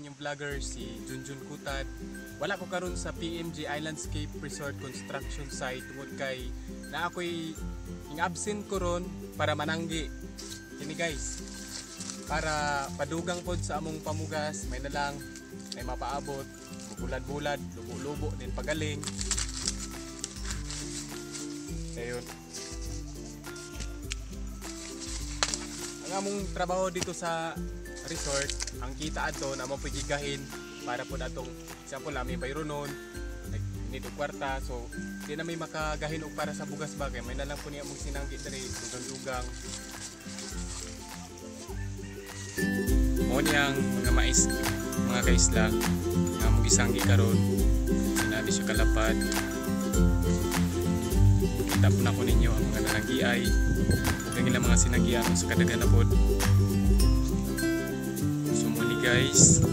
inyong vlogger, si Junjun Cutad. Wala ko karon sa PMG Islandscape Resort Construction Site tungod kay na ako'y ing-absent ko ron para mananggi. Kini guys, para padugang pod sa among pamugas, may nalang, may mapaabot, bulad-bulad, lubo-lubo, din pagaling. Ayun. Ang among trabaho dito sa resort, ang kita adto na among pagigahin para po atong example namin bayronon, nito kwarta, so di na may makagahin og para sa bugas ba kay may na lang po niya among sinanggi diri dugang-dugang. Mo niyang mga mais, mga kaisla nga among gisanggi karon, sinabi siya kalapad. Kita po na ko ninyo ang mga nanagiay ug ang ilang mga sinanggian sa kadaghan na pod. So muni guys,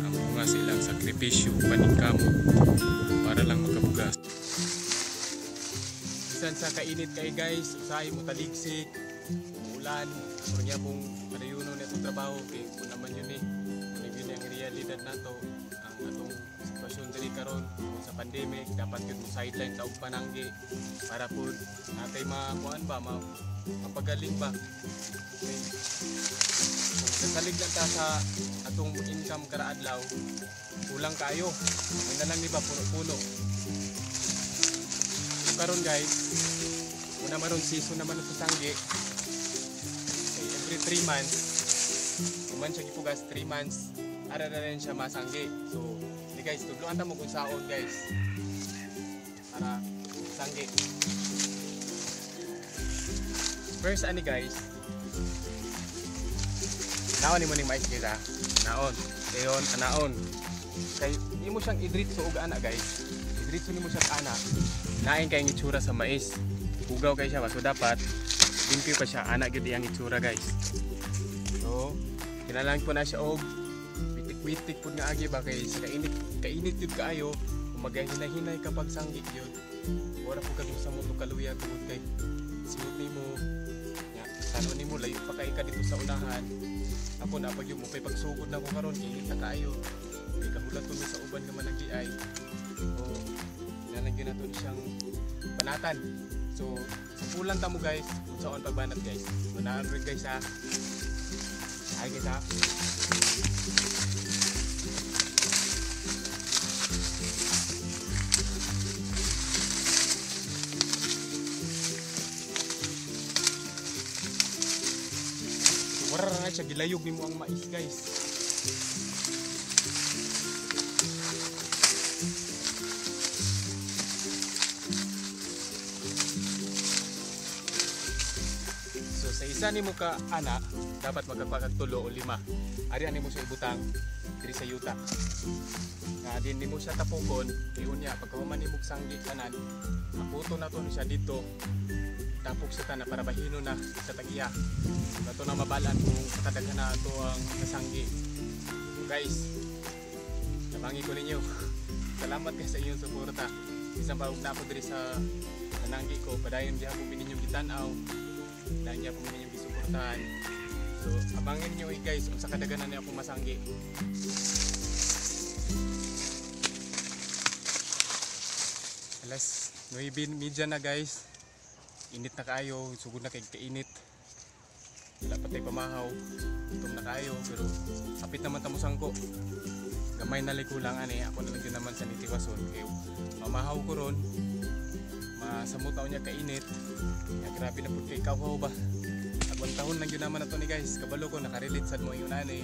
ang bunga sa ilang sakripisyo paningkamot para lang makabugas. Bisan sa kainit kay guys, usahay mo taligsik, ulan, pero niya pong padayuno na itong trabaho kay kung naman yun eh. Kung yun ang realidad nato, ang atong sitwasyon diri karon sa pandemic, dapat yun mo sideline sa og pananggi para po natay makuan ba, mapagaling ba. Okay. Kung nasalig lang ta sa atong income kada adlaw, kulang kaayo. May na lang ni ba puno-puno. So karon guys, una maron season naman sa sanggi. Okay, every 3 months, kuman siya gipugas 3 months, ara na rin siya masanggi. So, di guys, tudloan ta mo kung saon guys para sanggi. First ani guys, naon nimo ning mais guys ha. Naon, dayon anaon. Kay nimo siyang idritso og ana guys. Idritso nimo siya ana. Nain kay ang itsura sa mais. Hugaw kay siya ba? So dapat limpyo pa siya, ana gyud iyang itsura guys. So kinahanglan po na siya og witik-witik pud nga agi ba kay sa kainit, kainit gyud kaayo, kung magahinay-hinay kapag sanggi gyud. Ora po kag sa mo kaluya tungod kay simot nimo. Nya, tano nimo layo pa kay ka dito sa unahan. Ako na pag yung mo pay pagsugod na ko karon init na kaayo. Kay kahulat ko mi sa uban nga managdiay. So kinahanglan nato siyang banatan. So sampulan ta mo guys kung saan pagbanat guys. So naan rin guys ha. Ay guys ha. Wala na siya, gilayog nimo ang mais guys. So sa isa nimo ka ana, dapat magkapagag 3 o 5. Ari ani mo siya ibutang diri sa yuta. Nga din nimo siya tapukon, iunya pagkahuman nimo sanggi tanan, maputo na to siya dito. Tapok sa tanan para bahino na sa tagiya. Ato na mabalan kung sa kadaghan na ato ang kasanggi. So guys, tabangi ko ninyo. Salamat kay sa inyong suporta. Bisan pa og na ako diri sa nananggi ko, padayon gihapon ninyong gitan-aw. Padayon gihapon ninyong gisuportahan. So abangin niyo guys unsa kadaghanan niya akong masanggi. Alas 9:30 na guys. Init na kaayo, sugod na kay kainit. Wala pa tay pamahaw, gutom na kaayo, pero kapit naman ta mo sangko. Gamay na liko lang ani, ako na lang din naman sa nitiwason kay mamahaw ko ron. Masamot ako niya kainit. Ya, grabe na pud kay kawhaw ba. Agwan tahon lang yun naman ato ni guys. Kabalo ko nakarelate sad mo ingon ani.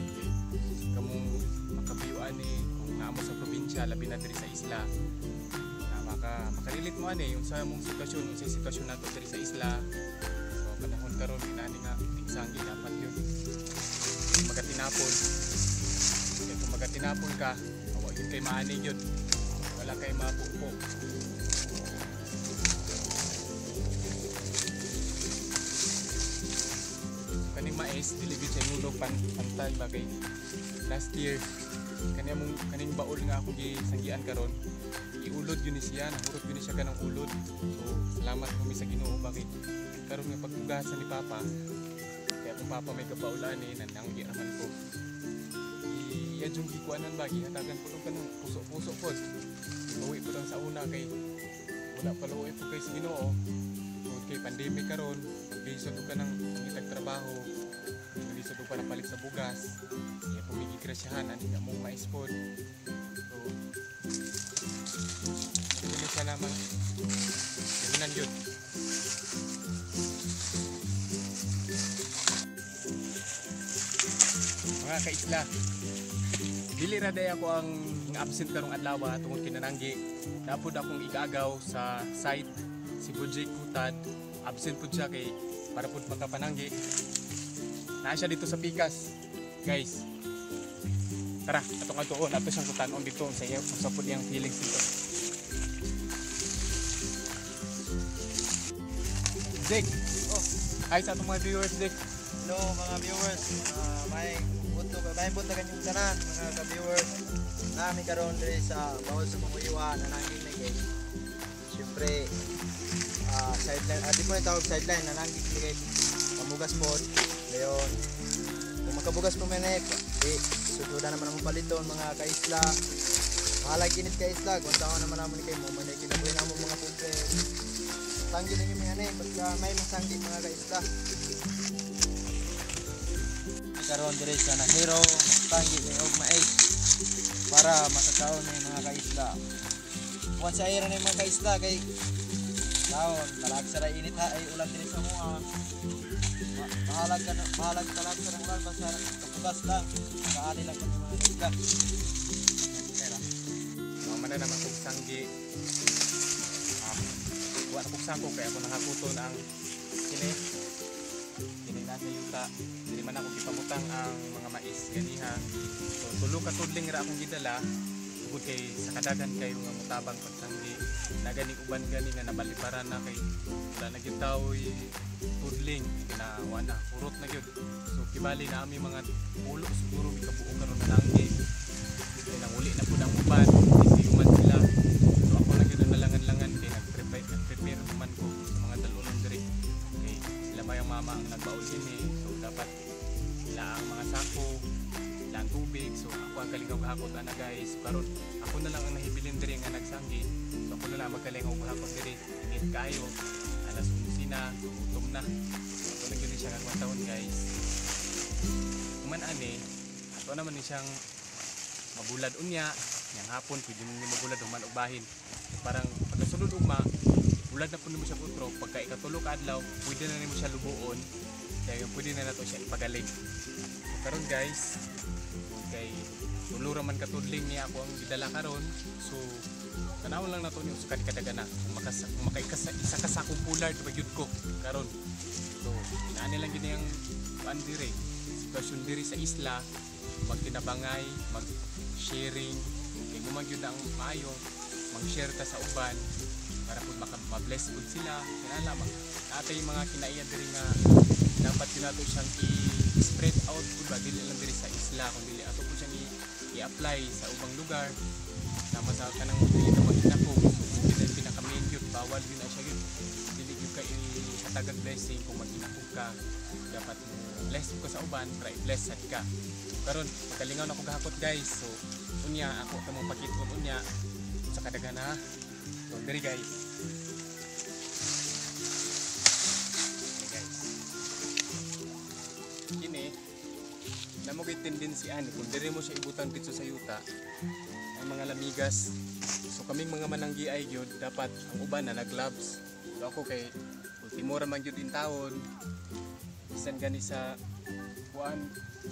Kamong makabiyo ani kung naamo sa probinsya labi na diri sa isla. Makarelate mo ani yung sa mong sitwasyon, yung sa sitwasyon nato diri sa isla. So panahon karon inani nga tigsanggi dapat yun magatinapon. Kaya kung magatinapon ka, awa yun kay maani yun. Wala kay mapupo. Kaning mais dili gyud siya ngulog pantay bagay. Last year kani among kaning baol nga ako gisanggian karon, iulod yun ni siya, nahurot yun ni siya kanang ulod. So salamat kami sa Ginoo bakit karon nga pagtugasan ni Papa. Kaya kung Papa may kabaulan eh, nananggi raman ko. Iya jung gikuanan ba, gihatagan po kanang puso-puso po. Ibawi po lang sa una kay wala pa luoy po kay sa Ginoo. Tungod kay pandemic karon, lisod ka ng pangitag trabaho, lisod pa na palit sa bugas. Iya po gigrasyahan ani nga mong mais pod. So hindi siya lamang gahinan yun. Mga kaisla, dili ra day ako ang absent karong adlaw tungod kay nananggi. Napod akong igaagaw sa site si Bujay Kutad. Absent pud siya kay para pud makapananggi. Naa siya dito sa pikas. Guys, tara, atong atuon ato siyang kutanon dito sa iyo sa pud iyang feelings dito. Zek, oh, hi sa atong mga viewers, Zek. Hello mga viewers, may bunto kanyong tanan mga ka-viewers. Nami karon diri sa bawol sa Panguyuan nananggi mi kay siyempre sideline, di po tawag sideline, nananggi mi kay pamugas pod. Dayon kung makabugas po man di sududa naman ang paliton mga kaisla. Bahalag init kaisla, kung taon naman namo ni kay mo man kinabuhi namo mga pobre. Tanggi ninyo mi ani pagka may masanggi mga kaisla. Karon diri sa Nahero, magtanggi ni og mais para makakaon ni mga kaisla. Kuan sa ira ni mga kaisla kay taon talag sa init ha ay ulan diri sa mua. Bahalag ka bahalag talag sa ulan basta kapugas lang. Kaali lang kami mga kaisla. Pero mama na naman kog sanggi. Wa na kog sako kay ako nakakuton ang kini. Kini nasa yuta. Dili man ako gipamutang ang mga mais ganiha. So tulo ka tudling ra akong gidala tungod kay sa kadagan kayo nga mutabang pagsanggi. Na gani uban gani nga nabalibaran na kay wala na gyud taoy tudling kinawa na hurot na gyud. So kibali na ami mga pulo siguro mi kabuo karon na nanggi. Kay nanguli na pud ang uban, isiyuman sila. So ako na gyud ang nalangan-langan kay nagprepare man ko sa mga dalunon diri. Kay sila ba yung mama ang nagbaon dinhi. So dapat sila ang mga sako, sila ang tubig. So ako ang kalingaw gahakot ana guys. So, karon ako na lang ang nahibilin diri nga nagsanggi. So ako na lang magkalingaw gahakot diri. Init kayo. Alas 11 na, gutom na. So ako na gyud siya kagwantahon guys. Human ani, ato naman ni siyang mabulad unya. Yang hapon pwede mo mabulad human og bahin. So, parang pagkasulod ugma, bulad na pud nimo siya utro. Pagka ikatulo ka adlaw, pwede na nimo siya lubuon. Kaya pwede na nato siya ipagaling. So karon guys, kay tulo ra man katudling niya ako ang gidala karon. So tanawon lang nato ni usa ka kadagana. Kung makaikasa isa ka sakong pular di ba gyud ko karon. So inaani lang gyud ang kuan diri. Sitwasyon diri sa isla, magtinabangay, mag-sharing, kay mo man gyud ang maayo, mag-share ta sa uban para pud maka-bless pud sila. Kinala mag natay mga kinaiya diri nga dapat yun nato siyang i-spread out pud ba, dili lang diri sa isla kun dili ato pud siyang i-apply sa ubang lugar sama sa kanang dili ka maghinakog. So dili na pinaka-main yun, bawal yun na siya yun. Dili gyud ka ihatagag blessing kung maghinakog ka. Dapat mo bless ka sa uban para i-bless sad ka. So karon pagkalingaw na ko gahakot guys. So unya ako ta mong pakit-on unya sa kadaghan ha. So diri guys. Okay, guys. Kini namo gyud tendency ani kung diri mo siya ibutang dito sa yuta ang mga lamigas. So kaming mga mananggi ay gyud dapat ang uban na nag-gloves. So ako kay ultimo ra man gyud in taon. Bisan gani sa kuan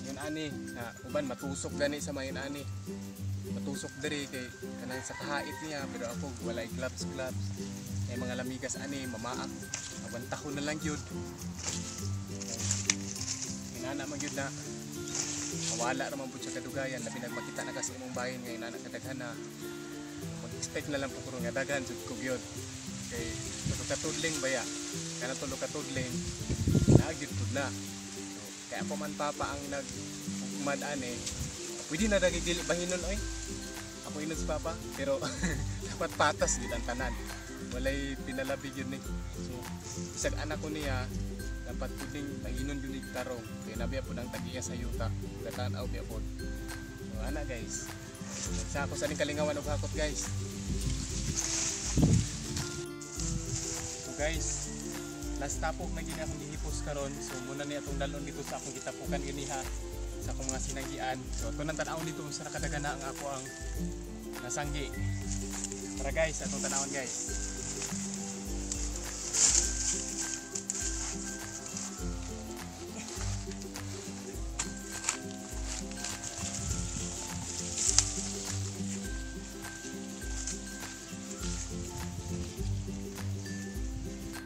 yun ani na uban matusok gani sa mayon ani. Matusok diri kay kanang sa kahait niya pero ako walay gloves. Kay mga lamigas ani mamaak. Abantahon na lang gyud. Inana man gyud na mawala ra man pud siya kadugayan labi nag makita na kasi imong bahin nga inana kadaghan na. Mag-expect na lang po karon nga daghan jud ko gyud. Kay tulo ka tudling baya. Kana tulo ka tudling naa gyud pud na. So kay ako man papa ang nag-ugmad ani. Pwede na dagi dili bahinon oy. Ako inon si papa pero dapat patas gyud ang tanan. Walay pinalabi gyud ni. So isag anak ko niya dapat puding bahinon gyud ni tarong. Kay nabiya pud ang tag-iya sa yuta. Gatan-aw biya pud. So Ana guys. Sa ako sa ning kalingawan og hakot guys. So guys, last tapok na gini akong gihipos karon. So muna ni atong dalon dito sa akong gitapukan ganiha sa akong mga sinanggian. So ato nang tan-awon dito sa nakadagana ang ako ang nasanggi. Tara guys, atong tanawon guys.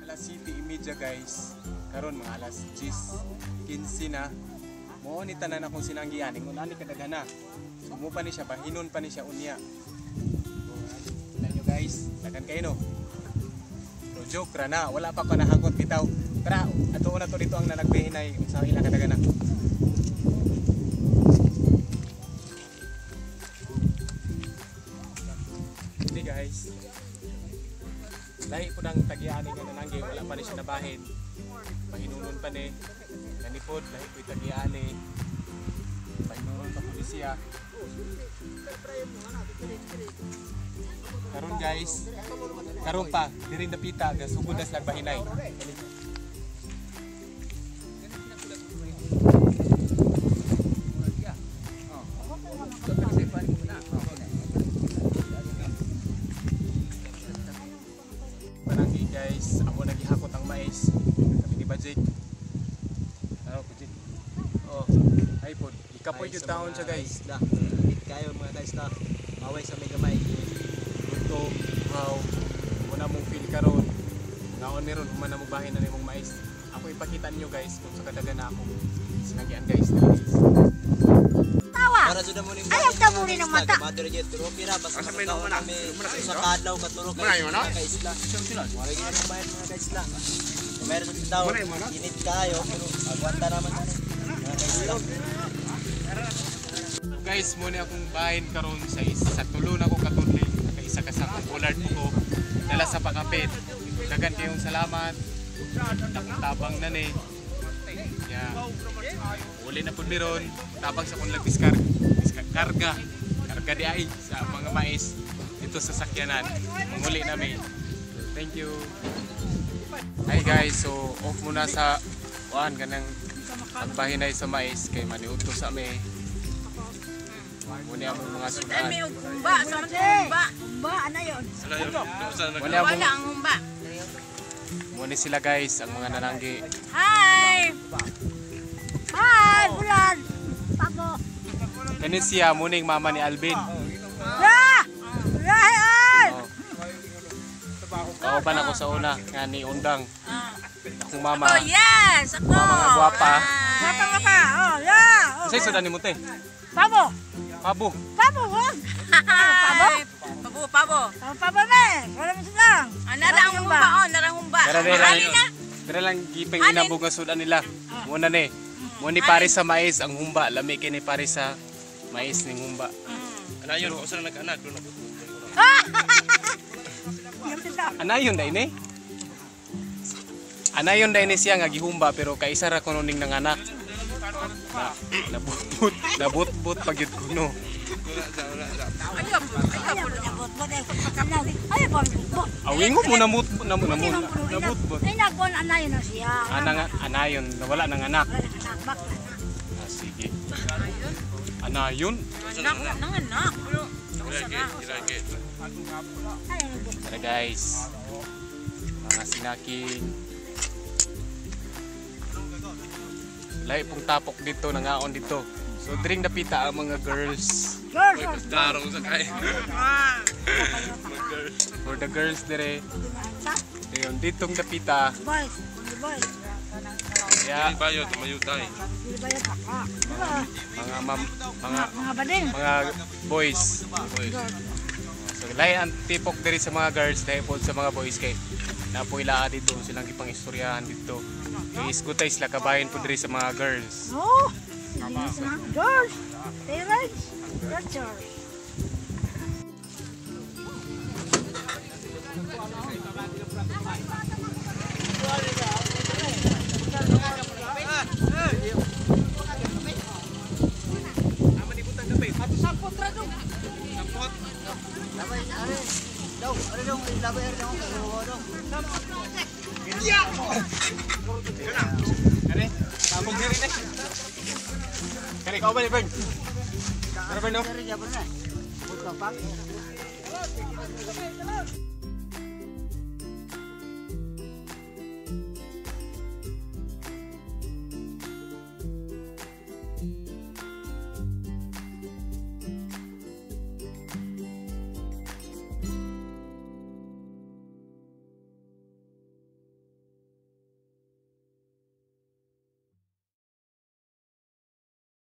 Alas 7:30 guys. Karon mga alas 10:15 na. Mao ni tanan akong sinanggian, ingon ani kadagana. So mo pa ni siya, bahinon pa ni siya unya. Kita nyo guys, dagan kayo no. Pero joke ra na, wala pa ko nahakot bitaw. Tara, ato na to dito ang nanagbihinay sa ila kadagana. Hindi guys. Lahi po ng tagiani nga nananggi, wala pa ni siya nabahin. Pahinunon pa ni. Kanipod, lahi po'y tagiani. Pahinunon pa po ni siya. Karon guys, karon pa, diri napita, gasugod na sila bahinay. Pananggi guys, ako nagihakot ang mais. Kami ni Bajik. Ano, Bajik? Oh, ay po, ikapoy yung taon siya guys. Isda. Kayo mga kaisla. Maway sa may gamay. Gutom, how, muna mong feel karon. Ngaon meron, human na mo bahin na nimong mais. Ako ipakita niyo guys kung sa kadagan na akong sinanggian guys. Tawa. Para jud mo ning Ayaw taburi ng mata. Madre gyud pero pira basta makataon kami sa kadlaw katulog kayo mga kaisla. Wala gyud ang bayan mga kaisla. Meron sa tao, init kayo pero agwanta naman ano mga kaisla. Guys, muna akong bahin karon sa isa sa tulo na ko katudli, nakaisa ka sa akong bullard ko dala sa pakapit. Dagan kayong salamat. Akong tabang na ni. Ya. Uli na pud miron, tabang sa akong lagbiskar, karga. Karga di ay sa mga mais dito sa sakyanan. Manguli na mi. Thank you. Hi guys, so off muna sa kuan kanang pagbahinay sa mais kay maniudto sa mi. Muna ang mga sudan. May humba, sa man humba. Humba, ano yun? Muna Wala ang humba. Muna sila guys, ang mga nananggi. Hi! Hi, bulan. Pabo. Kanin siya, muna yung mama ni Alvin. Ya! Ya, ay! Oh. Kauban ako sa una, nga ni Undang. Akong mama. Oh yes! Ako! Mama nga gwapa. Gwapa nga pa. Oh, ya. Oh. Sa'yo sudan ni mo te? Pabo. Pabo. Pabo, oh. Hi! Pabo, pabo. Pabo, pabo na eh. Wala mo silang. Ah, narang humba, oh, narang humba. Dara Halin na. Dara lang gipeng inabog nga sudan nila. Muna ni. Muna ni pare sa mais ang humba. Lami kini pare sa mais ning humba. Anayon, usa na nag-anak doon ako. Anayon dai ni. Anayon dai ni siya nga gihumba pero kaisa ra kuno ning nanganak. Na, nabutbut, nabutbut pag yun kuno. Ayaw po, ayaw po. Ay, pabo. Awingo mo namut nabutbut. Ay, nagbuwan anayon na siya. Ana nga anayon nawala nang anak. Wala nang anak, bakla na. Ah, sige. Anayon. Anak, nanganak. Usa na. Ay, nagbuwan. Tara guys. Mga sinaking. Lahi pong tapok dito, nangaon dito. So dring napita ang mga girls. Girls, Darong sa kay. For the girls dire. Ayun, ditong napita. boys, only boys. Kaya Bayo tumayo tay. Hindi ba yan? Diba? mga mam, mga Mga bading. mga boys. So lahi ang tipok diri sa mga girls, lahi po sa mga boys kay napoy laa dito silang ipang-istoryahan dito. Kay isgutay sila kabahin po diri sa mga girls. Oh, girls, parents, teachers. Labay, are. Daw, are dong, labay are dong, kaguho dong. Kare, tabog diri na. Kare, kauban ni Bern. Kare Bern no. Are jabon na. Buto pak.